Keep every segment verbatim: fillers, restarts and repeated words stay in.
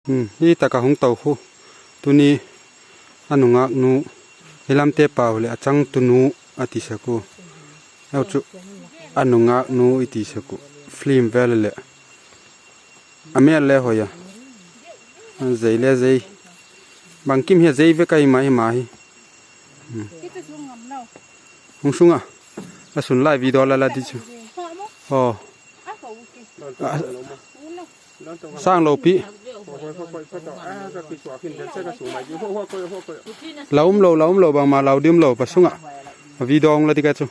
Hi tak a hung to khu. Tuni a nungâk nu, hi lamte pau leh a changtu nu a ti sek u. Au chu a nungâk nu i ti sek uh. Film vel leh a mêl le hoi a, zei le zei. Bangkim hi a zei vek ahi mai hi ma hi. Hung sung a, a sun lai video la la di chu. Aw, sâng lo pi. La um lo, la um lo, bangma lau diam lo pa sung ah. A video hung la di ka chu.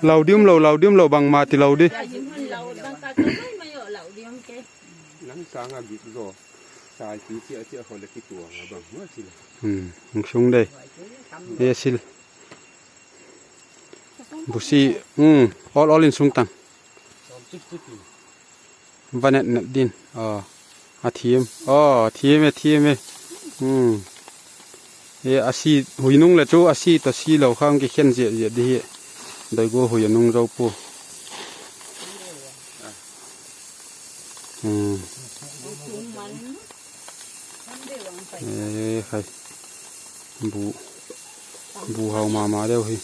Lau diam lo, lau diam lo, bangma ti lo di. Hung sung de. E sil. Busi, awl awl in sung tang. Va net net din. A thiam, a thiam e, thiam e. E, a si, hui nung leh chu a si tawh si lo kha hung kikhen ziat ziat di hi. Doi gua hui a nung zo pua. E khai. Bu, bu hau ma ma deu hi.